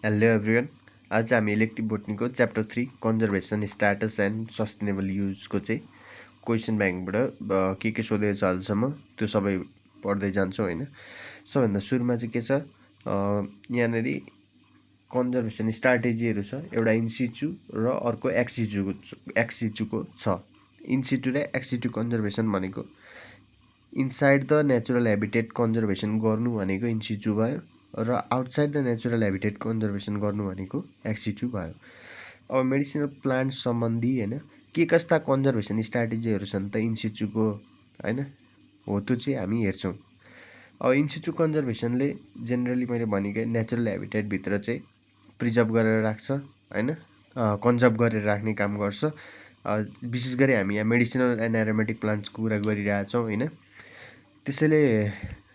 Hello everyone. आज हामी elective बोटनीको chapter 3 conservation status and sustainable युजको चाहिँ क्वेसन ब्याङ्कबाट के सोधेको छ अहिलेसम्म त्यो सबै पढ्दै जान्छौँ होइन। सबभन्दा सुरुमा चाहिँ के छ, यहाँनिर कन्जर्भेसन स्ट्राटेजीहरू छ। एउटा इन्सिचु र अर्को एक्सिचुको छ। इन्सिचु र एक्सिचु कन्जर्भेसन भनेको inside the natural habitat conservation गर्नु भनेको इन्सिचु भयो र outside the natural habitat conservation गर्नु भनेको एक्सिचु भयो। अब मेडिसिनल प्लान्ट सम्बन्धी होइन के कस्ता कन्जर्भेसन स्ट्राटेजीहरू छन् त इन्सिचुको होइन, हो त्यो चाहिँ हामी हेर्छौँ। अब इन्सिचु कन्जर्भेसनले जेनरली मैले भनेकै नेचुरल हेबिटेटभित्र चाहिँ प्रिजर्भ गरेर राख्छ होइन, कन्जर्भ गरेर राख्ने काम गर्छ। विशेष गरी हामी यहाँ मेडिसिनल एन्ड एरोमेटिक प्लान्ट्सको कुरा गरिरहेछौँ होइन। त्यसैले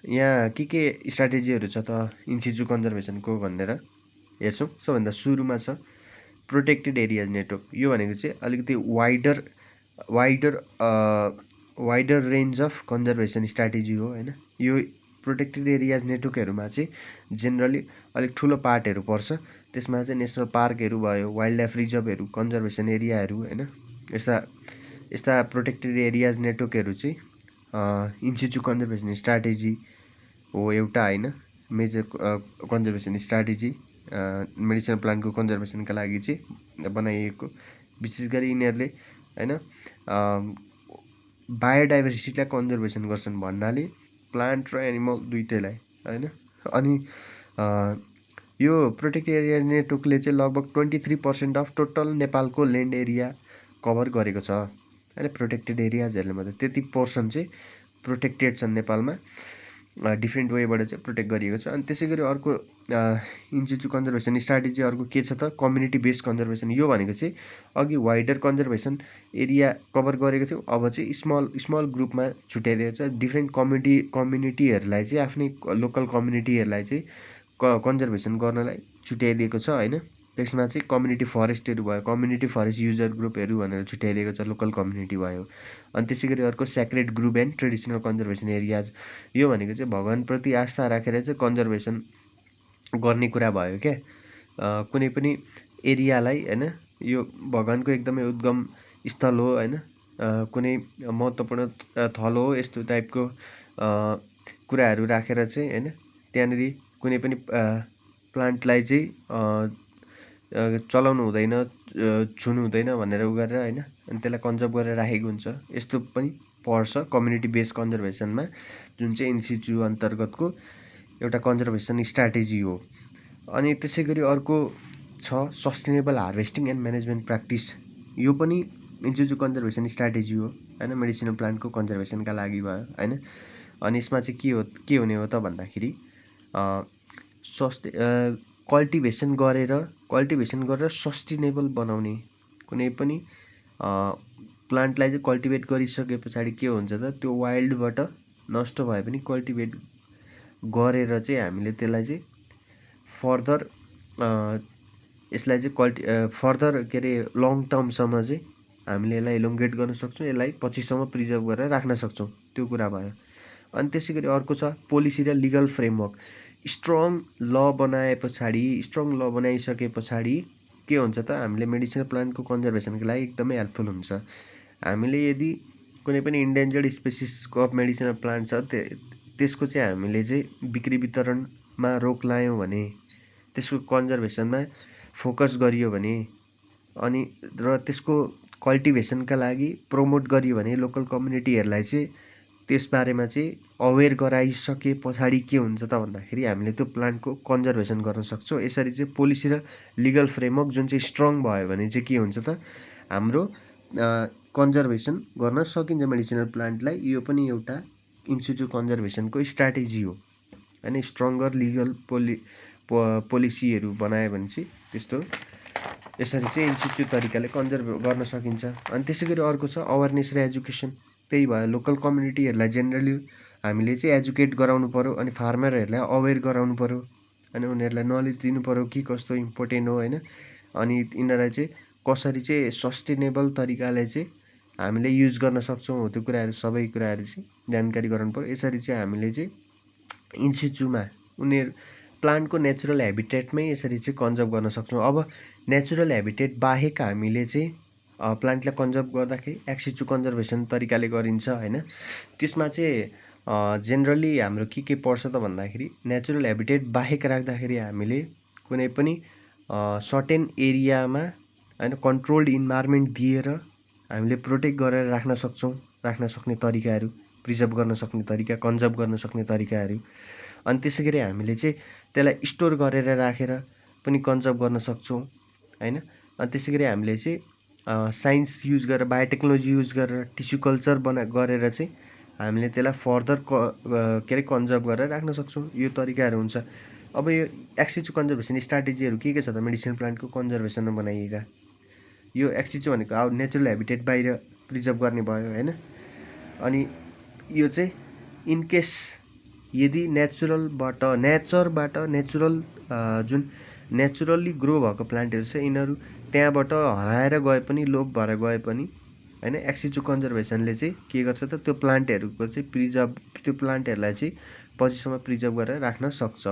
यहाँ के स्ट्राटेजीहरू छ त इन्सिचु कन्जर्भेसनको भनेर हेर्छौँ। सबभन्दा सुरुमा छ प्रोटेक्टेड एरियाज नेटवर्क। यो भनेको चाहिँ अलिकति wider range of conservation strategy हो होइन। यो प्रोटेक्टेड एरियाज नेटवर्कहरूमा चाहिँ जेनरली अलिक ठुलो पार्टहरू पर्छ। त्यसमा चाहिँ नेसनल पार्कहरू भयो, वाइल्ड लाइफ रिजर्भहरू, कन्जर्भेसन एरियाहरू होइन, यस्ता प्रोटेक्टेड एरियाज नेटवर्कहरू चाहिँ इन्सिचु कन्जर्भेसन स्ट्राटेजी हो एउटा होइन। मेजर कन्जर्भेसन स्ट्राटेजी मेडिसिनल प्लान्टको कन्जर्भेसनका लागि चाहिँ बनाइएको। विशेष गरी यिनीहरूले होइन बायोडाइभर्सिटीलाई कन्जर्भेसन गर्छन् भन्नाले प्लान्ट र एनिमल दुइटैलाई होइन। अनि यो प्रोटेक्टेड एरिया नेटवर्कले चाहिँ लगभग 23% अफ टोटल नेपालको ल्यान्ड एरिया कभर गरेको छ होइन। प्रोटेक्टेड एरियाजहरूले मात्रै त्यति पोर्सन चाहिँ प्रोटेक्टेड छन् नेपालमा, डिफ्रेन्ट वेबाट चाहिँ प्रोटेक्ट गरिएको छ। अनि त्यसै गरी अर्को इन्सिचु कन्जर्भेसन स्ट्राटेजी अर्को के छ त कम्युनिटी बेस्ड कन्जर्भेसन। यो भनेको चाहिँ अघि वाइडर कन्जर्भेसन एरिया कभर गरेको थियो, अब चाहिँ स्मल ग्रुपमा छुट्याइदिएको छ। डिफ्रेन्ट कम्युनिटीहरूलाई चाहिँ आफ्नै लोकल कम्युनिटीहरूलाई चाहिँ कन्जर्भेसन गर्नलाई छुट्याइदिएको छ होइन। त्यसमा चाहिँ कम्युनिटी फरेस्टहरू भयो, कम्युनिटी फरेस्ट युजर ग्रुपहरू भनेर छुट्याइदिएको छ, लोकल कम्युनिटी भयो। अनि त्यसै गरी अर्को sacred group and traditional conservation areas. यो भनेको चाहिँ भगवानप्रति आस्था राखेर चाहिँ कन्जर्भेसन गर्ने कुरा भयो क्या। कुनै पनि एरियालाई होइन, यो भगवानको एकदमै उद्गम स्थल हो होइन, कुनै महत्त्वपूर्ण थल हो, यस्तो टाइपको कुराहरू राखेर चाहिँ होइन त्यहाँनिर कुनै पनि प्लान्टलाई चाहिँ चलाउनु हुँदैन, छुनु हुँदैन भनेर उ गरेर होइन, अनि त्यसलाई कन्जर्भ गरेर राखेको हुन्छ। यस्तो पनि पर्छ कम्युनिटी बेस्ड कन्जर्भेसनमा, जुन चाहिँ इन्सिचु अन्तर्गतको एउटा कन्जर्भेसन स्ट्राटेजी हो। अनि त्यसै गरी अर्को छ sustainable harvesting and management practice. यो पनि इन्सिचु कन्जर्भेसन स्ट्राटेजी हो होइन, मेडिसिनल प्लान्टको कन्जर्भेसनका लागि भयो होइन। अनि यसमा चाहिँ के हुने हो त भन्दाखेरि कल्टिभेसन गरेर सस्टेनेबल बनाउने। कुनै पनि प्लान्टलाई चाहिँ कल्टिभेट गरिसके पछाडि के हुन्छ त त्यो वाइल्डबाट नष्ट भए पनि कल्टिभेट गरेर चाहिँ हामीले त्यसलाई चाहिँ फर्दर यसलाई चाहिँ फर्दर के अरे लङ टर्मसम्म चाहिँ हामीले यसलाई एलोङ्गेट गर्न सक्छौँ, यसलाई पछिसम्म प्रिजर्भ गरेर राख्न सक्छौँ, त्यो कुरा भयो। अनि त्यसै गरी अर्को छ पोलिसी र लिगल फ्रेमवर्क। स्ट्रङ ल बनाइसके पछाडि के हुन्छ त हामीले मेडिसिनल प्लान्टको कन्जर्भेसनको लागि एकदमै हेल्पफुल हुन्छ। हामीले यदि कुनै पनि इन्डेन्जर्ड स्पेसिसको अफ मेडिसिनल प्लान्ट छ त्यसको चाहिँ हामीले चाहिँ बिक्री वितरणमा रोक लायौँ भने, त्यसको कन्जर्भेसनमा फोकस गरियो भने, अनि र त्यसको कल्टिभेसनका लागि प्रमोट गरियो भने लोकल कम्युनिटीहरूलाई चाहिँ त्यसबारेमा चाहिँ अवेर गराइसके पछाडि के हुन्छ त भन्दाखेरि हामीले त्यो प्लान्टको कन्जर्भेसन गर्न सक्छौँ। यसरी चाहिँ पोलिसी र लिगल फ्रेमवर्क जुन चाहिँ स्ट्रङ भयो भने चाहिँ के हुन्छ त हाम्रो कन्जर्भेसन गर्न सकिन्छ मेडिसिनल प्लान्टलाई। यो पनि एउटा इन्सिचु कन्जर्भेसनको स्ट्राटेजी हो होइन। स्ट्रङ्गर लिगल पोलिसीहरू बनायो भने चाहिँ त्यस्तो यसरी चाहिँ इन्सिचु तरिकाले कन्जर्भ गर्न सकिन्छ। अनि त्यसै गरी अर्को छ अवेरनेस र एजुकेसन। त्यही भयो, लोकल कम्युनिटीहरूलाई जेनरली हामीले चाहिँ एजुकेट गराउनु पऱ्यो, अनि फार्मरहरूलाई अवेर गराउनु पऱ्यो, अनि उनीहरूलाई नलेज दिनु पऱ्यो के कस्तो इम्पोर्टेन्ट हो होइन। अनि यिनीहरूलाई चाहिँ कसरी चाहिँ सस्टेनेबल तरिकाले चाहिँ हामीले युज गर्न सक्छौँ हो त्यो कुराहरू सबै कुराहरू चाहिँ जानकारी गराउनु पऱ्यो। यसरी चाहिँ हामीले चाहिँ इन्सिचुमा प्लान्टको नेचुरल हेबिटेटमै यसरी चाहिँ कन्जर्भ गर्न सक्छौँ। अब नेचुरल हेबिटेट बाहेक हामीले चाहिँ प्लान्टलाई कन्जर्भ गर्दाखेरि एक्सिचु कन्जर्भेसन तरिकाले गरिन्छ होइन। त्यसमा चाहिँ जेनरली हाम्रो के पर्छ त भन्दाखेरि नेचुरल हेबिटेट बाहेक राख्दाखेरि हामीले कुनै पनि सर्टेन एरियामा होइन कन्ट्रोल्ड इन्भाइरोमेन्ट दिएर हामीले प्रोटेक्ट गरेर राख्न सक्छौँ। राख्न सक्ने तरिकाहरू, प्रिजर्भ गर्न सक्ने तरिका, कन्जर्भ गर्न सक्ने तरिकाहरू। अनि त्यसै गरी हामीले चाहिँ त्यसलाई स्टोर गरेर राखेर पनि कन्जर्भ गर्न सक्छौँ होइन। अनि त्यसै गरी हामीले चाहिँ साइन्स युज गरेर, बायोटेक्नोलोजी युज गरेर, टिस्यु कल्चर गरेर चाहिँ हामीले त्यसलाई फर्दर के अरे कन्जर्भ गरेर राख्न सक्छौँ। यो तरिकाहरू हुन्छ। अब यो एक्सिचु कन्जर्भेसन स्ट्राटेजीहरू के छ त मेडिसिनल प्लान्टको कन्जर्भेसनमा बनाइएका। यो एक्सिचु भनेको अब नेचुरल हेबिटेट बाहिर प्रिजर्भ गर्ने भयो होइन। अनि यो चाहिँ इनकेस यदि नेचरबाट नेचुरल जुन नेचुरल्ली ग्रो भएको प्लान्टहरू छ यिनीहरू त्यहाँबाट हराएर गए पनि, लोप भएर गए पनि होइन, एक्सिचु कन्जर्भेसनले चाहिँ के गर्छ त त्यो प्लान्टहरूको चाहिँ त्यो प्लान्टहरूलाई चाहिँ पछिसम्म प्रिजर्भ गरेर राख्न सक्छ।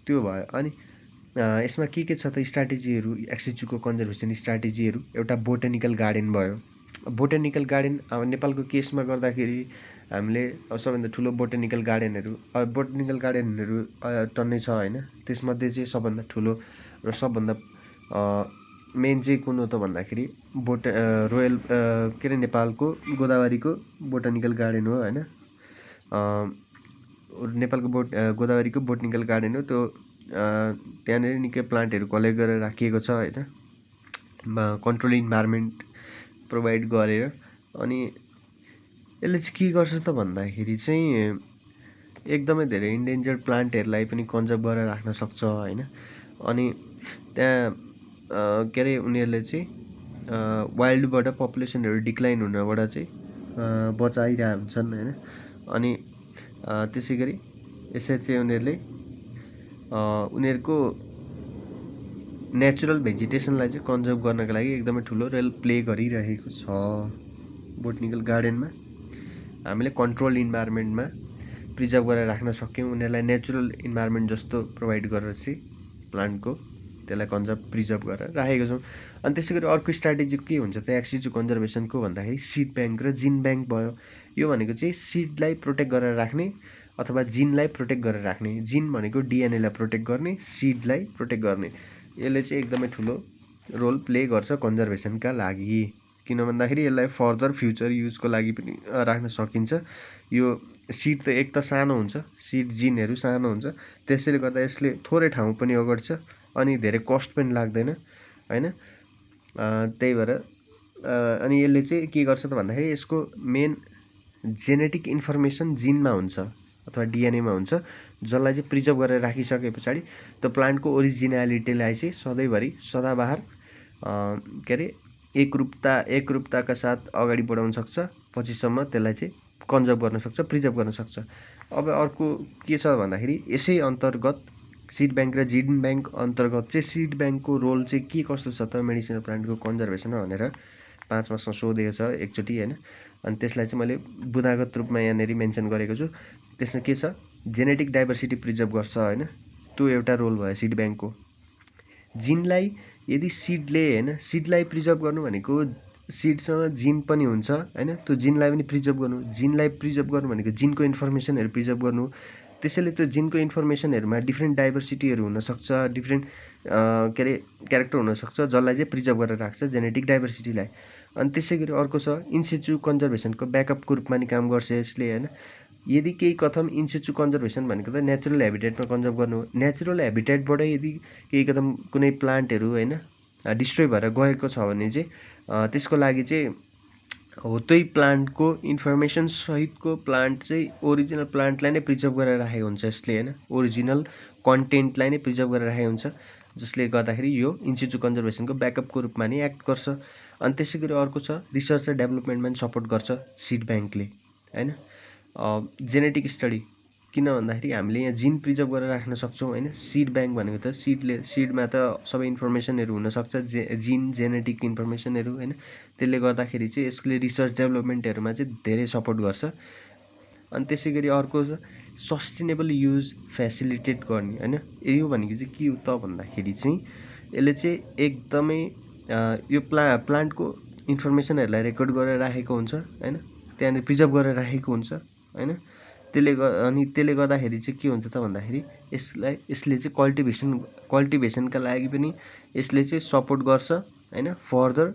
त्यो भयो। अनि यसमा के छ त स्ट्राटेजीहरू, एक्सिचुको कन्जर्भेसन स्ट्राटेजीहरू। एउटा बोटानिकल गार्डन भयो। बोटानिकल गार्डन अब नेपालको केसमा गर्दाखेरि हामीले सबभन्दा ठुलो बोटानिकल गार्डनहरू टन्नै छ होइन। त्यसमध्ये चाहिँ सबभन्दा ठुलो र सबभन्दा मेन चाहिँ कुन हो त भन्दाखेरि रोयल के अरे नेपालको गोदावरीको बोटानिकल गार्डन हो होइन। नेपालको गोदावरीको बोटानिकल गार्डन हो त्यो। त्यहाँनिर निकै प्लान्टहरू कलेक्ट गरेर राखिएको छ होइन, कन्ट्रोल इन्भाइरोमेन्ट प्रोभाइड गरेर। अनि यसले चाहिँ के गर्छ त भन्दाखेरि चाहिँ एकदमै धेरै इन्डेन्जर्ड प्लान्टहरूलाई पनि कन्जर्भ गरेर राख्न सक्छ होइन। अनि त्यहाँ के अरे उनीहरूले चाहिँ वाइल्डबाट पपुलेसनहरू डिक्लाइन हुनबाट चाहिँ बचाइरहेको हुन्छन् होइन। अनि त्यसै गरी यसरी चाहिँ उनीहरूले उनीहरूको नेचुरल भेजिटेसनलाई चाहिँ कन्जर्भ गर्नको लागि एकदमै ठुलो रोल प्ले गरिरहेको छ। बोटनिकल गार्डनमा हामीले कन्ट्रोल इन्भाइरोमेन्टमा प्रिजर्भ गरेर राख्न सक्यौँ। उनीहरूलाई नेचुरल इन्भाइरोमेन्ट जस्तो प्रोभाइड गरेर चाहिँ प्लान्टको त्यसलाई प्रिजर्भ गरेर राखेको छौँ। अनि त्यसै गरी अर्को स्ट्राटेजी के हुन्छ त एक्सिचु कन्जर्भेसनको भन्दाखेरि सिड ब्याङ्क र जिन ब्याङ्क भयो। यो भनेको चाहिँ सिडलाई प्रोटेक्ट गरेर राख्ने अथवा जिनलाई प्रोटेक्ट गरेर राख्ने। जिन भनेको डिएनएलाई प्रोटेक्ट गर्ने, सिडलाई प्रोटेक्ट गर्ने। यसले चाहिँ एकदमै ठुलो रोल प्ले गर्छ कन्जर्भेसनका लागि। किन भन्दाखेरि यसलाई फर्दर फ्युचर युजको लागि पनि राख्न सकिन्छ। यो सिड त एक त सानो हुन्छ, सिड जिनहरू सानो हुन्छ, त्यसैले गर्दा यसले थोरै ठाउँ पनि ओगट्छ अनि धेरै कस्ट पनि लाग्दैन होइन। त्यही भएर अनि यसले चाहिँ के गर्छ त भन्दाखेरि यसको मेन जेनेटिक इन्फर्मेसन जिनमा हुन्छ अथवा डिएनएमा हुन्छ, जसलाई चाहिँ प्रिजर्भ गरेर राखिसके पछाडि त्यो प्लान्टको ओरिजिनालिटीलाई चाहिँ सधैँभरि सदाबहार के अरे एकरूपताका साथ अगाडि बढाउन सक्छ। पछिसम्म त्यसलाई चाहिँ कन्जर्भ गर्न सक्छ, प्रिजर्भ गर्न सक्छ। अब अर्को के छ भन्दाखेरि यसै अन्तर्गत सिड ब्याङ्क र जिन ब्याङ्क अन्तर्गत चाहिँ सिड ब्याङ्कको रोल चाहिँ के कस्तो छ त मेडिसिनल प्लान्टको कन्जर्भेसन भनेर 5 मार्क्समा सोधेको छ एकचोटि होइन। अनि त्यसलाई चाहिँ मैले बुदागत रूपमा यहाँनिर मेन्सन गरेको छु। त्यसमा के छ, जेनेटिक डाइभर्सिटी प्रिजर्भ गर्छ होइन, त्यो एउटा रोल भयो सिड ब्याङ्कको। जिनलाई यदि सिडलाई प्रिजर्भ गर्नु भनेको सिडसँग जिन पनि हुन्छ होइन, त्यो जिनलाई पनि प्रिजर्भ गर्नु। जिनलाई प्रिजर्भ गर्नु भनेको जिनको इन्फर्मेसनहरू प्रिजर्भ गर्नु। त्यसैले त्यो जिनको इन्फर्मेसनहरूमा डिफ्रेन्ट डाइभर्सिटीहरू हुनसक्छ, डिफ्रेन्ट के अरे क्यारेक्टर हुनसक्छ, जसलाई चाहिँ प्रिजर्भ गरेर राख्छ जेनेटिक डाइभर्सिटीलाई। अनि त्यसै गरी अर्को छ इन्सिचु कन्जर्भेसनको ब्याकअपको रूपमा नि काम गर्छ यसले होइन। यदि केही कथम इन्सिचु कन्जर्भेसन भनेको त नेचुरल हेबिटेटमा कन्जर्भ गर्नु हो। नेचुरल हेबिटेटबाट यदि केही कदम कुनै प्लान्टहरू होइन डिस्ट्रोय भएर गएको छ भने चाहिँ त्यसको लागि चाहिँ हो त्यही प्लान्टको इन्फर्मेसन सहितको प्लान्ट चाहिँ ओरिजिनल प्लान्टलाई नै प्रिजर्भ गरेर राखेको हुन्छ यसले होइन, ओरिजिनल कन्टेन्टलाई नै प्रिजर्भ गरेर राखेको हुन्छ, जसले गर्दाखेरि यो इन्सिचु कन्जर्भेसनको ब्याकअपको रूपमा नै एक्ट गर्छ। अनि त्यसै गरी अर्को छ रिसर्च र डेभलपमेन्टमा पनि सपोर्ट गर्छ सिड ब्याङ्कले होइन। जेनेटिक स्टडी किन भन्दाखेरि हामीले यहाँ जिन प्रिजर्भ गरेर राख्न सक्छौँ होइन। सिड ब्याङ्क भनेको त सिडमा त सबै इन्फर्मेसनहरू हुनसक्छ, जिन जेनेटिक इन्फर्मेसनहरू होइन। त्यसले गर्दाखेरि चाहिँ यसले रिसर्च डेभलपमेन्टहरूमा चाहिँ धेरै सपोर्ट गर्छ। अनि त्यसै गरी अर्को छ सस्टेनेबल युज फेसिलिटेट गर्ने होइन। यो भनेको चाहिँ के हो त भन्दाखेरि चाहिँ यसले चाहिँ एकदमै यो प्लान्टको इन्फर्मेसनहरूलाई रेकर्ड गरेर राखेको हुन्छ होइन, त्यहाँनिर प्रिजर्भ गरेर राखेको हुन्छ होइन। अनि त्यसले गर्दाखेरि चाहिँ के हुन्छ त भन्दाखेरि यसले चाहिँ कल्टिभेसनका लागि पनि यसले चाहिँ सपोर्ट गर्छ होइन फर्दर।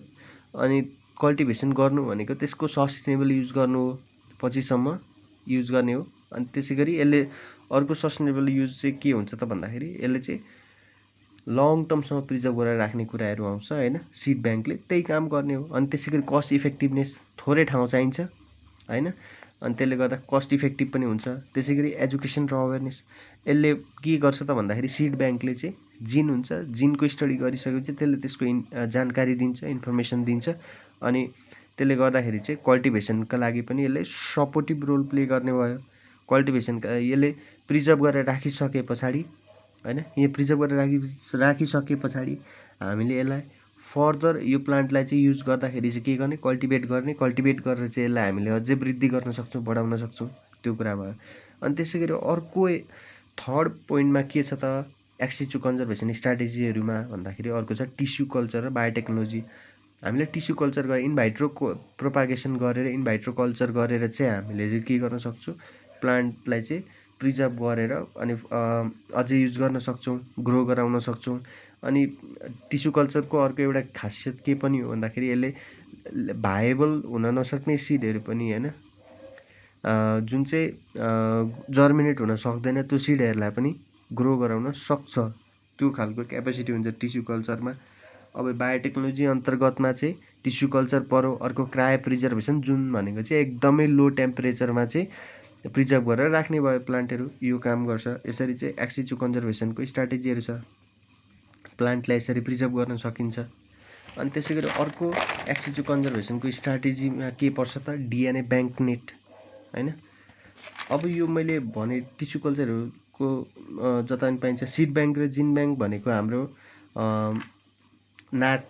अनि कल्टिभेसन गर्नु भनेको त्यसको सस्टेनेबल युज गर्नु हो, पछिसम्म युज गर्ने हो। अनि त्यसै गरी यसले अर्को सस्टेनेबल युज चाहिँ के हुन्छ त भन्दाखेरि यसले चाहिँ लङ टर्मसम्म प्रिजर्भ गरेर राख्ने कुराहरू आउँछ होइन। सिड ब्याङ्कले त्यही काम गर्ने हो। अनि त्यसै गरी कस्ट इफेक्टिभनेस, थोरै ठाउँ चाहिन्छ होइन, अनि त्यसले गर्दा कस्ट इफेक्टिभ पनि हुन्छ। त्यसै गरी एजुकेसन र अवेरनेस, यसले के गर्छ त भन्दाखेरि सिड ब्याङ्कले चाहिँ जिन हुन्छ, जिनको स्टडी गरिसकेपछि त्यसले त्यसको जानकारी दिन्छ, इन्फर्मेसन दिन्छ। अनि त्यसले गर्दाखेरि चाहिँ कल्टिभेसनका लागि पनि यसले सपोर्टिभ रोल प्ले गर्ने भयो। कल्टिभेसनका यसले प्रिजर्भ गरेर राखिसके पछाडि होइन, यो प्रिजर्भ गरेर राखिसके पछाडि हामीले यसलाई फर्दर यो प्लान्टलाई चाहिँ युज गर्दाखेरि चाहिँ के गर्ने, कल्टिभेट गरेर चाहिँ यसलाई हामीले अझै वृद्धि गर्न सक्छौँ, बढाउन सक्छौँ, त्यो कुरा भयो। अनि त्यसै गरी अर्को थर्ड पोइन्टमा के छ त एक्सिचु कन्जर्भेसन स्ट्राटेजीहरूमा भन्दाखेरि अर्को छ टिस्यु कल्चर र बायोटेक्नोलोजी। हामीले टिस्यु कल्चर गरेर इनभाइट्रो प्रोपागेसन गरेर इनभाइट्रो कल्चर गरेर चाहिँ हामीले चाहिँ के गर्न सक्छौँ, प्लान्टलाई चाहिँ प्रिजर्भ गरेर अनि अझै युज गर्न सक्छौँ, ग्रो गराउन सक्छौँ। अनि टिस्यु कल्चरको अर्को एउटा खासियत के पनि हो भन्दाखेरि यसले भाएबल हुन नसक्ने सिडहरू पनि होइन, जुन चाहिँ जर्मिनेट हुन सक्दैन त्यो सिडहरूलाई पनि ग्रो गराउन सक्छ, त्यो खालको क्यापेसिटी हुन्छ टिस्यु कल्चरमा। अब बायोटेक्नोलोजी अन्तर्गतमा चाहिँ टिस्यु कल्चर पऱ्यो, अर्को क्रायो प्रिजर्भेसन, जुन भनेको चाहिँ एकदमै लो टेम्परेचरमा चाहिँ प्रिजर्भ गरेर राख्ने भयो प्लान्टहरू, यो काम गर्छ। यसरी चाहिँ एक्सिचु कन्जर्भेसनको स्ट्राटेजीहरू छ, प्लान्टलाई यसरी प्रिजर्भ गर्न सकिन्छ। अनि त्यसै गरी अर्को एक्सिचु कन्जर्भेसनको स्ट्राटेजीमा के पर्छ त डिएनए ब्याङ्क नेट होइन। अब यो मैले भने टिस्यु कल्चरहरूको जता पनि पाइन्छ, सिड ब्याङ्क र जिन ब्याङ्क भनेको हाम्रो नाक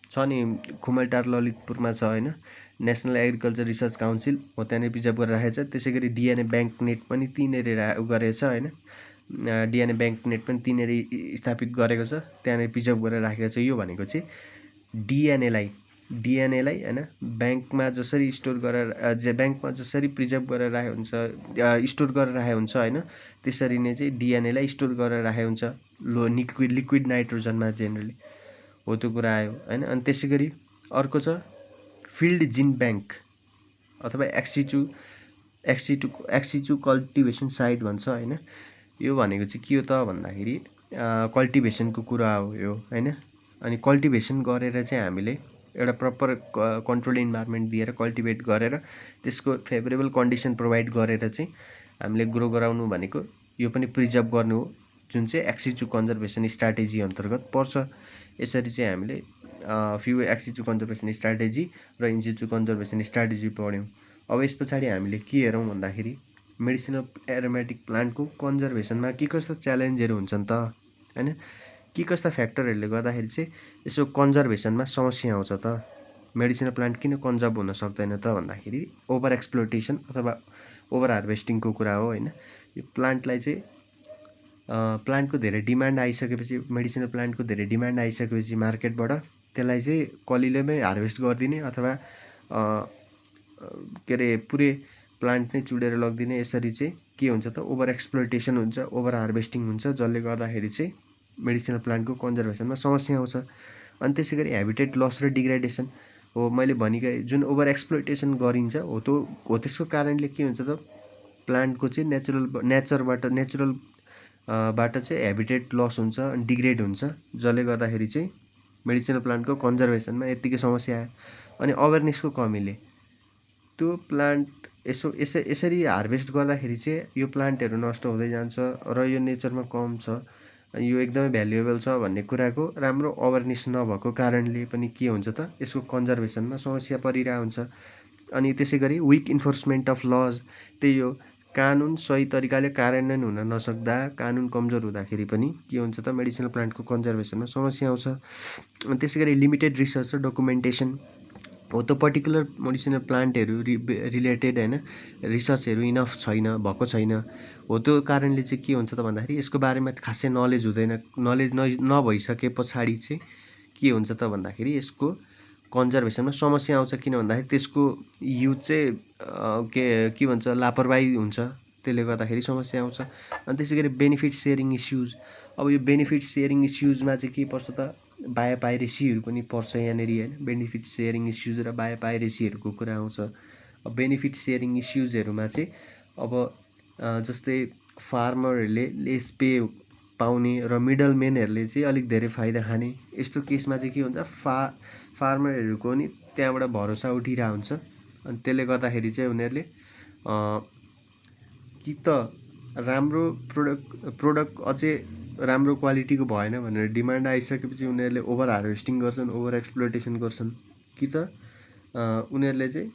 छ नि खुमलटार ललितपुरमा छ होइन, नेसनल एग्रिकल्चर रिसर्च काउन्सिल हो, त्यहाँनिर प्रिजर्भ गरेर राखेको छ। त्यसै गरी डिएनए ब्याङ्क नेट पनि त्यहीँनिर गरेको छ होइन, डिएनए ब्याङ्क नेट पनि त्यहीँनिर स्थापित गरेको छ, त्यहाँनिर प्रिजर्भ गरेर राखेको छ। यो भनेको चाहिँ डिएनएलाई होइन ब्याङ्कमा जसरी स्टोर गरेर ब्याङ्कमा जसरी प्रिजर्भ गरेर राखेको हुन्छ, स्टोर गरेर राखेको हुन्छ होइन, त्यसरी नै चाहिँ डिएनएलाई स्टोर गरेर राखेको हुन्छ लिक्विड नाइट्रोजनमा जेनरली, हो त्यो कुरा आयो होइन। अनि त्यसै गरी अर्को छ फिल्ड जिन ब्याङ्क अथवा एक्सिचु कल्टिभेसन साइट भन्छ होइन। यो भनेको चाहिँ के हो त भन्दाखेरि कल्टिभेसनको कुरा हो यो होइन। अनि कल्टिभेसन गरेर चाहिँ हामीले एउटा प्रपर कन्ट्रोल इन्भाइरोमेन्ट दिएर कल्टिभेट गरेर त्यसको फेभरेबल कन्डिसन प्रोभाइड गरेर चाहिँ हामीले ग्रो गराउनु भनेको यो पनि प्रिजर्भ गर्नु हो, जुन चाहिँ एक्सिचु कन्जर्भेसन स्ट्राटेजी अन्तर्गत पर्छ। यसरी चाहिँ हामीले फ्यु एक्सिचु कन्जर्भेसन स्ट्राटेजी र इन्सिचु कन्जर्भेसन स्ट्राटेजी पढ्यौँ। अब यस पछाडि हामीले के हेरौँ भन्दाखेरि मेडिसिनल एरोमेटिक प्लान्टको कन्जर्भेसनमा के कस्ता च्यालेन्जहरू हुन्छन् त होइन, के कस्ता फ्याक्टरहरूले गर्दाखेरि चाहिँ यसो कन्जर्भेसनमा समस्या आउँछ त, मेडिसिनल प्लान्ट किन कन्जर्भ हुन सक्दैन त भन्दाखेरि ओभर एक्सप्लोइटेसन अथवा ओभर हार्भेस्टिङको कुरा हो होइन। यो प्लान्टलाई चाहिँ प्लान्टको धेरै डिमान्ड आइसकेपछि, मेडिसिनल प्लान्टको धेरै डिमान्ड आइसकेपछि मार्केटबाट त्यसलाई चाहिँ कलिलोमै हार्भेस्ट गरिदिने अथवा के अरे पुरै प्लान्ट नै चुडेर लगिदिने, यसरी चाहिँ के हुन्छ त ओभर एक्सप्लोइटेसन हुन्छ, ओभर हार्भेस्टिङ हुन्छ, जसले गर्दाखेरि चाहिँ मेडिसिनल प्लान्टको कन्जर्भेसनमा समस्या आउँछ। अनि त्यसै गरी हेबिटेट लस र डिग्रेडेसन हो, मैले भनेकै जुन ओभर एक्सप्लोइटेसन गरिन्छ हो त्यसको कारणले के हुन्छ त प्लान्टको चाहिँ नेचुरल बाट चाहिँ हेबिटेट लस हुन्छ अनि डिग्रेड हुन्छ, जसले गर्दाखेरि चाहिँ मेडिसिनल प्लान्टको कन्जर्भेसनमा यत्तिकै समस्या आयो। अनि अवेरनेसको कमीले त्यो प्लान्ट यसरी हार्भेस्ट गर्दाखेरि चाहिँ यो प्लान्टहरू नष्ट हुँदै जान्छ र यो नेचरमा कम छ, यो एकदमै भ्यालुएबल छ भन्ने कुराको राम्रो अवेरनेस नभएको कारणले पनि के हुन्छ त यसको कन्जर्भेसनमा समस्या परिरहेको हुन्छ। अनि त्यसै गरी विक इन्फोर्समेन्ट अफ लज, त्यही हो कानुन सही तरिकाले कार्यान्वयन हुन नसक्दा, कानुन कमजोर हुँदाखेरि पनि के हुन्छ त मेडिसिनल प्लान्टको कन्जर्भेसनमा समस्या आउँछ। अनि त्यसै गरी लिमिटेड रिसर्च र डकुमेन्टेसन, हो त्यो पर्टिकुलर मेडिसिनल प्लान्टहरू रिलेटेड होइन रिसर्चहरू इनफ छैन भएको छैन। हो त्यो कारणले चाहिँ के हुन्छ त भन्दाखेरि यसको बारेमा खासै नलेज हुँदैन। नलेज नभइसके पछाडि चाहिँ के हुन्छ त भन्दाखेरि यसको कन्जर्भेसनमा समस्या आउँछ। किन भन्दाखेरि त्यसको युज चाहिँ के भन्छ लापरवाही हुन्छ, त्यसले गर्दाखेरि समस्या आउँछ। अनि त्यसै गरी बेनिफिट सेयरिङ इस्युज। अब यो बेनिफिट सेयरिङ इस्युजमा चाहिँ के पर्छ त, बायोपाइरेसीहरू पनि पर्छ यहाँनिर होइन। बेनिफिट सेयरिङ इस्युज र बायोपाइरेसीहरूको कुरा आउँछ। अब बेनिफिट सेयरिङ इस्युजहरूमा चाहिँ अब जस्तै फार्मरहरूले लेस पे पाउने र मिडल मेनहरूले चाहिँ अलिक धेरै फाइदा खाने, यस्तो केसमा चाहिँ के हुन्छ, फार्मरहरूको नि त्यहाँबाट भरोसा उठिरहेको हुन्छ। अनि त्यसले गर्दाखेरि चाहिँ उनीहरूले कि त राम्रो प्रोडक्ट अझै राम्रो क्वालिटीको भएन भनेर डिमान्ड आइसकेपछि उनीहरूले ओभर हार्भेस्टिङ गर्छन्, ओभर एक्सप्लोइटेसन गर्छन्। कि त उनीहरूले चाहिँ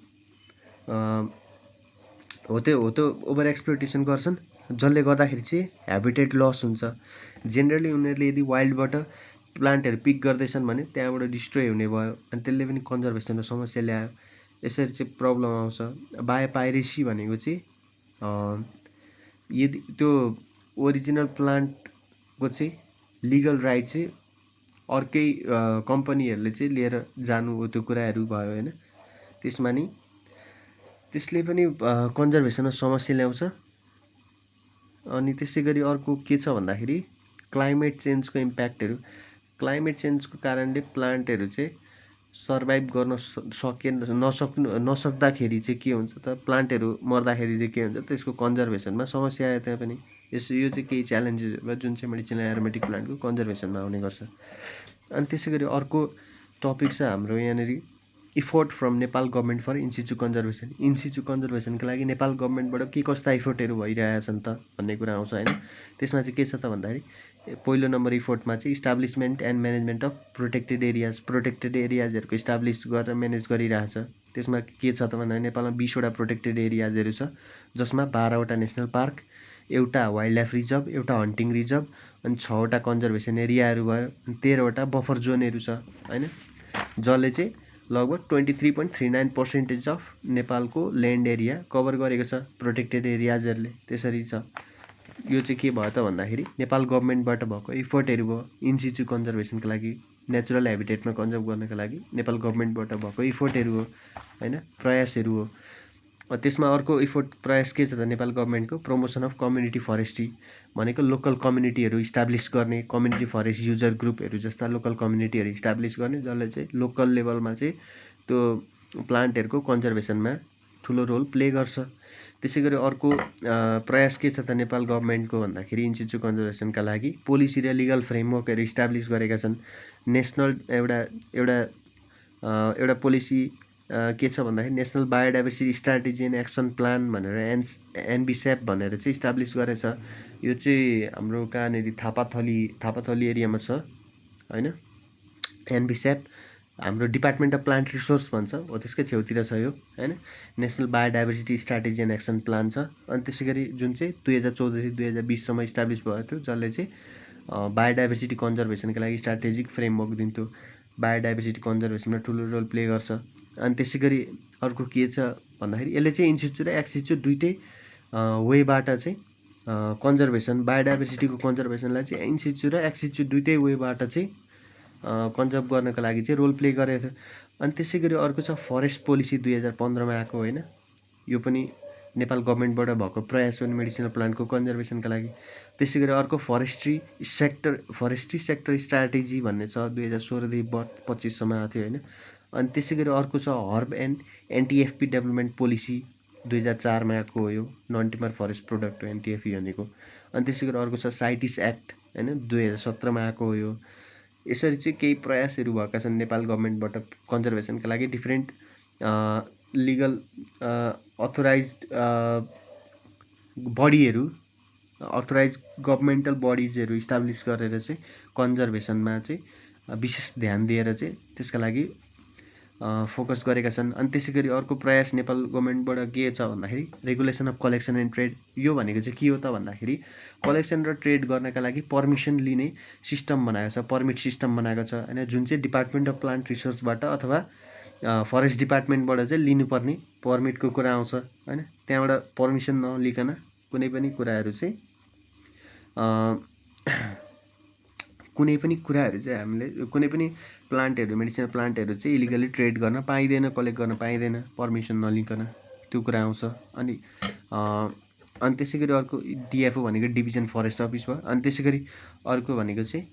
हो त्यो ओभर एक्सप्लोइटेसन गर्छन्, जसले गर्दाखेरि चाहिँ ह्याबिटेट लस हुन्छ। जेनरली उनीहरूले यदि वाइल्डबाट प्लान्टहरू पिक गर्दैछन् भने त्यहाँबाट डिस्ट्रोय हुने भयो, अनि त्यसले पनि कन्जर्भेसनमा समस्या ल्यायो। यसरी चाहिँ प्रब्लम आउँछ। बायोपाइरेसी भनेको चाहिँ यदि त्यो ओरिजिनल प्लान्टको चाहिँ लिगल राइट चाहिँ अर्कै कम्पनीहरूले चाहिँ लिएर जानु हो, त्यो कुराहरू भयो होइन। त्यसमा नि त्यसले पनि कन्जर्भेसनमा समस्या ल्याउँछ। अनि त्यसै गरी अर्को के छ भन्दाखेरि क्लाइमेट चेन्जको इम्प्याक्टहरू। क्लाइमेट चेन्जको कारणले प्लान्टहरू चाहिँ सर्भाइभ गर्न नसक्दाखेरि चाहिँ के हुन्छ त, प्लान्टहरू मर्दाखेरि चाहिँ के हुन्छ, त्यसको कन्जर्भेसनमा समस्या आयो त्यहाँ पनि। यो चाहिँ केही च्यालेन्जेस जुन चाहिँ मेडिसिनल एरोमेटिक प्लान्टको कन्जर्भेसनमा आउने गर्छ। अनि त्यसै गरी अर्को टपिक छ हाम्रो यहाँनिर effort from Nepal government for in situ conservation. In situ कन्जर्भेसनको लागि नेपाल गभर्मेन्टबाट के कस्ता इफोर्टहरू भइरहेछन् त भन्ने कुरा आउँछ होइन। त्यसमा चाहिँ के छ त भन्दाखेरि पहिलो नम्बर इफोर्टमा चाहिँ establishment and management of protected एरियाजहरूको इस्टाब्लिस गरेर म्यानेज गरिरहेछ। त्यसमा के छ त भन्दा नेपालमा 20वटा प्रोटेक्टेड एरियाजहरू छ, जसमा 12वटा नेसनल पार्क, एउटा वाइल्ड लाइफ रिजर्भ, एउटा हन्टिङ रिजर्भ, अनि 6वटा कन्जर्भेसन एरियाहरू भयो, अनि 13वटा बफर जोनहरू छ होइन। जसले चाहिँ लगभग 23.39% अफ नेपालको ल्यान्ड एरिया कभर गरेको छ प्रोटेक्टेड एरियाजहरूले। त्यसरी छ। यो चाहिँ के भयो त भन्दाखेरि नेपाल गभर्मेन्टबाट भएको इफोर्टहरू भयो इन्सिचु कन्जर्भेसनको लागि, नेचुरल हेबिटेटमा कन्जर्भ गर्नको लागि नेपाल गभर्मेन्टबाट भएको इफोर्टहरू हो होइन, प्रयासहरू हो। त्यसमा अर्को इफोर्ट प्रयास के छ त नेपाल गभर्मेन्टको, प्रमोसन अफ कम्युनिटी फरेस्ट्री भनेको लोकल कम्युनिटीहरू इस्टाब्लिस गर्ने, कम्युनिटी फरेस्ट युजर ग्रुपहरू जस्ता लोकल कम्युनिटीहरू इस्टाब्लिस गर्ने, जसले चाहिँ लोकल लेभलमा चाहिँ त्यो प्लान्टहरूको कन्जर्भेसनमा ठुलो रोल प्ले गर्छ। त्यसै गरी अर्को प्रयास के छ त नेपाल गभर्मेन्टको भन्दाखेरि इन्सिचु कन्जर्भेसनका लागि पोलिसी र लिगल फ्रेमवर्कहरू इस्टाब्लिस गरेका छन्। नेसनल एउटा पोलिसी के छ भन्दाखेरि national biodiversity strategy and action plan भनेर एनबिस्याप भनेर चाहिँ इस्टाब्लिस गरेछ। यो चाहिँ हाम्रो कहाँनिर थापाथली एरियामा छ होइन। एनबिस्याप हाम्रो डिपार्टमेन्ट अफ प्लान्ट रिसोर्स भन्छ हो, त्यसकै छेउतिर छ यो होइन। National biodiversity strategy and action plan छ। अनि त्यसै गरी जुन चाहिँ 2014 देखि 2020सम्म इस्टाब्लिस भएको थियो, जसले चाहिँ बायोडाइभर्सिटी कन्जर्भेसनको लागि स्ट्राटेजिक फ्रेमवर्क दिन्थ्यो। बायोडाइभर्सिटी कन्जर्भेसनमा ठुलो रोल प्ले गर्छ। अनि त्यसै गरी अर्को के छ भन्दाखेरि यसले चाहिँ इन्सिचु र एक्सिचु दुइटै वेबाट चाहिँ कन्जर्भेसन, बायोडाइभर्सिटीको कन्जर्भेसनलाई चाहिँ इन्सिचु र एक्सिचु दुइटै वेबाट चाहिँ कन्जर्भ गर्नको लागि चाहिँ रोल प्ले गरेको थियो। अनि त्यसै गरी अर्को छ फरेस्ट पोलिसी 2015मा आएको होइन। यो पनि नेपाल गभर्मेन्टबाट भएको प्रयास हो मेडिसिनल प्लान्टको कन्जर्भेसनका लागि। त्यसै गरी अर्को फरेस्ट्री सेक्टर स्ट्राटेजी भन्ने छ, 2016 देखि 25सम्म आएको थियो होइन। अनि त्यसै गरी अर्को छ हर्ब एन्ड एनटिएफपी डेभलपमेन्ट पोलिसी 2004मा आएको हो, यो नन टिम्बर फरेस्ट प्रोडक्ट हो एनटिएफपी भनेको। अनि त्यसै गरी अर्को छ साइटिस एक्ट होइन, 2017मा आएको हो यो। यसरी चाहिँ केही प्रयासहरू भएका छन् नेपाल गभर्मेन्टबाट कन्जर्भेसनका लागि। डिफ्रेन्ट लिगल अथोराइज्ड बडीहरू, अथोराइज गभर्मेन्टल बडिजहरू इस्टाब्लिस गरेर चाहिँ कन्जर्भेसनमा चाहिँ विशेष ध्यान दिएर चाहिँ त्यसका लागि फोकस गरेका छन्। अनि त्यसै गरी अर्को प्रयास नेपाल गभर्मेन्टबाट के छ भन्दाखेरि regulation of collection and trade. यो भनेको चाहिँ के हो त भन्दाखेरि कलेक्सन र ट्रेड गर्नका लागि पर्मिसन लिने सिस्टम बनाएको छ, पर्मिट सिस्टम बनाएको छ होइन, जुन चाहिँ डिपार्टमेन्ट अफ प्लान्ट रिसोर्सबाट अथवा फरेस्ट डिपार्टमेन्टबाट चाहिँ लिनुपर्ने पर्मिटको कुरा आउँछ हैन। त्यहाँबाट पर्मिसन नलिकन कुनै पनि कुराहरू चाहिँ हामीले कुनै पनि प्लान्टहरू मेडिसिनल प्लान्टहरू चाहिँ इलिगली ट्रेड गर्न पाइँदैन, कलेक्ट गर्न पाइँदैन पर्मिसन नलिकन, त्यो कुरा आउँछ। अनि त्यसै गरी अर्को डिएफओ भनेको डिभिजन फरेस्ट अफिस भयो। अनि त्यसै गरी अर्को भनेको चाहिँ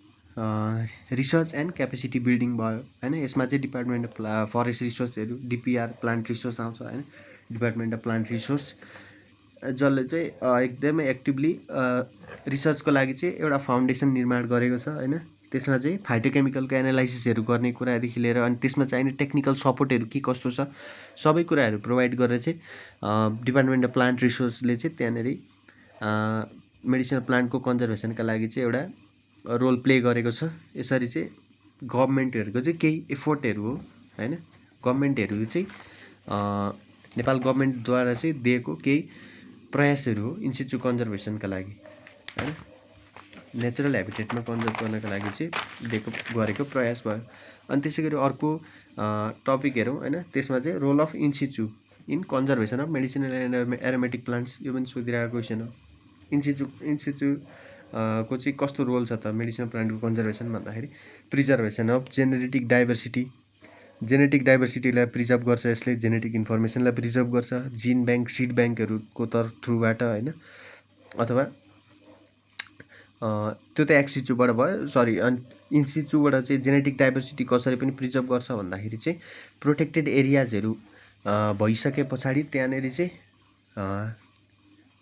रिसर्च एन्ड क्यापेसिटी बिल्डिङ भयो हैन। यसमा चाहिँ डिपार्टमेन्ट अफ फरेस्ट रिसोर्सहरू डिपिआर प्लान्ट रिसोर्स आउँछ हैन, डिपार्टमेन्ट अफ प्लान्ट रिसोर्स, जसले चाहिँ एकदमै एक्टिभली रिसर्चको लागि चाहिँ एउटा फाउन्डेसन निर्माण गरेको छ हैन। त्यसमा चाहिँ फाइटोकेमिकलको एनालाइसिसहरू गर्ने कुरादेखि लिएर अनि त्यसमा चाहिने टेक्निकल सपोर्टहरू के कस्तो छ सबै कुराहरू प्रोभाइड गरेर चाहिँ डिपार्टमेन्ट अफ प्लान्ट रिसोर्सले चाहिँ त्यहाँनिर मेडिसिनल प्लान्टको कन्जर्भेसनका लागि चाहिँ एउटा रोल प्ले गरेको छ। यसरी चाहिँ गभर्मेन्टहरूको चाहिँ केही एफोर्टहरू हो हैन, गभर्मेन्टहरू चाहिँ नेपाल गभर्मेन्टद्वारा चाहिँ दिएको केही प्रयासहरू हो इन्सिचु कन्जर्भेसनका लागि हैन, नेचुरल ह्याबिटेटमा कन्जर्भ गर्नका लागि चाहिँ गरेको प्रयास भयो। अनि त्यसै गरी अर्को टपिक हेरौँ हैन, त्यसमा चाहिँ role of in situ in conservation of medicinal and aromatic plants, यो पनि सोधिरहेको क्वेसन हो। इन्सिचु को चाहिँ कस्तो रोल छ त मेडिसिनल प्लान्टको कन्जर्भेसन भन्दाखेरि प्रिजर्भेसन अफ जेनेटिक डाइभर्सिटीलाई प्रिजर्भ गर्छ यसले, जेनेटिक इन्फर्मेसनलाई प्रिजर्भ गर्छ, जिन ब्याङ्क सिड ब्याङ्कहरूको थ्रुबाट हैन, अथवा त्यो त एक्सिचुबाट भयो सरी। अनि इन्सिचुबाट चाहिँ जेनेटिक डाइभर्सिटी कसरी पनि प्रिजर्भ गर्छ भन्दाखेरि चाहिँ प्रोटेक्टेड एरियाजहरू भइसके पछाडि त्यहाँनिर चाहिँ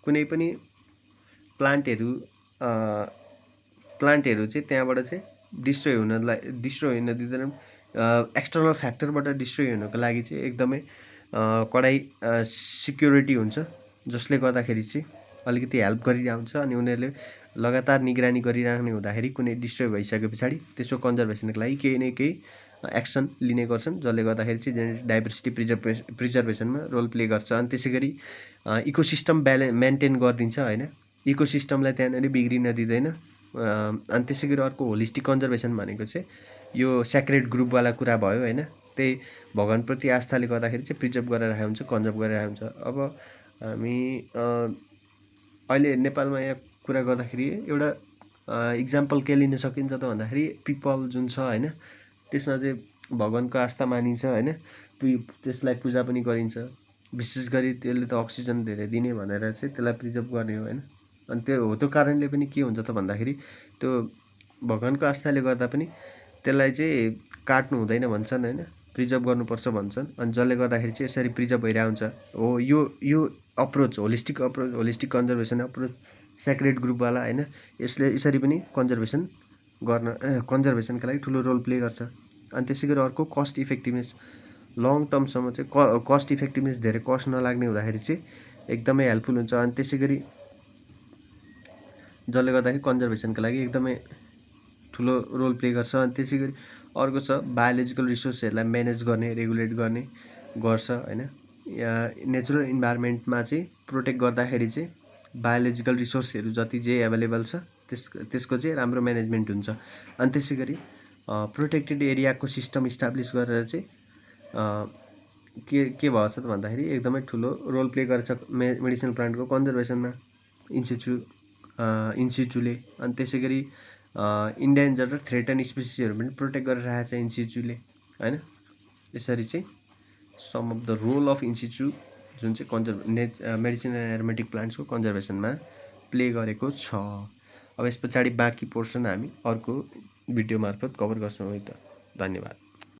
कुनै पनि प्लान्टहरू चाहिँ त्यहाँबाट चाहिँ डिस्ट्रोय हुन दिँदैन। एक्सटर्नल फ्याक्टरबाट डिस्ट्रोय हुनको लागि चाहिँ एकदमै कडाइ सिक्योरिटी हुन्छ, जसले गर्दाखेरि चाहिँ अलिकति हेल्प गरिरहेको हुन्छ। अनि उनीहरूले लगातार निगरानी गरिराख्ने हुँदाखेरि कुनै डिस्ट्रोय भइसके पछाडि त्यसको कन्जर्भेसनको लागि केही न केही एक्सन लिने गर्छन्, जसले गर्दाखेरि चाहिँ जेनेटिक डाइभर्सिटी प्रिजर्भेसनमा रोल प्ले गर्छ। अनि त्यसै गरी इकोसिस्टम मेन्टेन गरिदिन्छ हैन, इकोसिस्टमलाई त्यहाँनिर बिग्रिन दिँदैन। अनि त्यसै गरी अर्को होलिस्टिक कन्जर्भेसन भनेको चाहिँ यो सेक्रेड ग्रुपवाला कुरा भयो हैन, त्यही भगवानप्रति आस्थाले गर्दाखेरि चाहिँ प्रिजर्भ गरेर राखेको हुन्छ, कन्जर्भ गरेर राखेको हुन्छ। अब हामी अहिले नेपालमा यहाँ कुरा गर्दाखेरि एउटा इक्जाम्पल के लिन सकिन्छ त भन्दाखेरि पिपल जुन छ हैन, त्यसमा चाहिँ भगवानको आस्था मानिन्छ हैन, त्यसलाई पूजा पनि गरिन्छ। विशेष गरी त्यसले त अक्सिजन धेरै दिने भनेर चाहिँ त्यसलाई प्रिजर्भ गर्ने हो हैन। अनि त्यो कारणले पनि के हुन्छ त भन्दाखेरि त्यो भगवानको आस्थाले गर्दा पनि त्यसलाई चाहिँ काट्नु हुँदैन भन्छन् हैन, प्रिजर्भ गर्नुपर्छ भन्छन्। अनि जसले गर्दाखेरि चाहिँ यसरी प्रिजर्भ भइरहेको हुन्छ। हो यो approach holistic conservation approach sacred ग्रुपवाला हैन, यसले यसरी पनि कन्जर्भेसनका लागि ठुलो रोल प्ले गर्छ। अनि त्यसै गरी अर्को कस्ट इफेक्टिभनेस, लङ टर्मसम्म चाहिँ कस्ट इफेक्टिभनेस धेरै कस्ट नलाग्ने हुँदाखेरि चाहिँ एकदमै हेल्पफुल हुन्छ। अनि त्यसै गरी जसले गर्दाखेरि कन्जर्भेसनका लागि एकदमै ठुलो रोल प्ले गर्छ। अनि त्यसै गरी अर्को छ बायोलोजिकल रिसोर्सहरूलाई म्यानेज गर्ने, रेगुलेट गर्ने गर्छ हैन। नेचुरल इन्भाइरोमेन्टमा चाहिँ प्रोटेक्ट गर्दाखेरि चाहिँ बायोलोजिकल रिसोर्सहरू जति जे एभाइलेबल छ त्यसको चाहिँ राम्रो म्यानेजमेन्ट हुन्छ। अनि त्यसै गरी प्रोटेक्टेड एरियाको सिस्टम इस्टाब्लिस गरेर चाहिँ के भएको छ त भन्दाखेरि एकदमै ठुलो रोल प्ले गर्छ मेडिसिनल प्लान्टको कन्जर्भेसनमा इन्सिचुले। अनि त्यसै गरी इन्डेन्जर्ड र थ्रेटन स्पिसिसहरू पनि प्रोटेक्ट गरेर राखेको छ इन्सिचुले हैन। यसरी चाहिँ some of the role of in situ जुन चाहिँ मेडिसिनल एन्ड एरोमेटिक प्लान्ट्सको कन्जर्भेसनमा प्ले गरेको छ। अब यस पछाडि बाँकी पोर्सन हामी अर्को भिडियो मार्फत कभर गर्छौँ है त। धन्यवाद।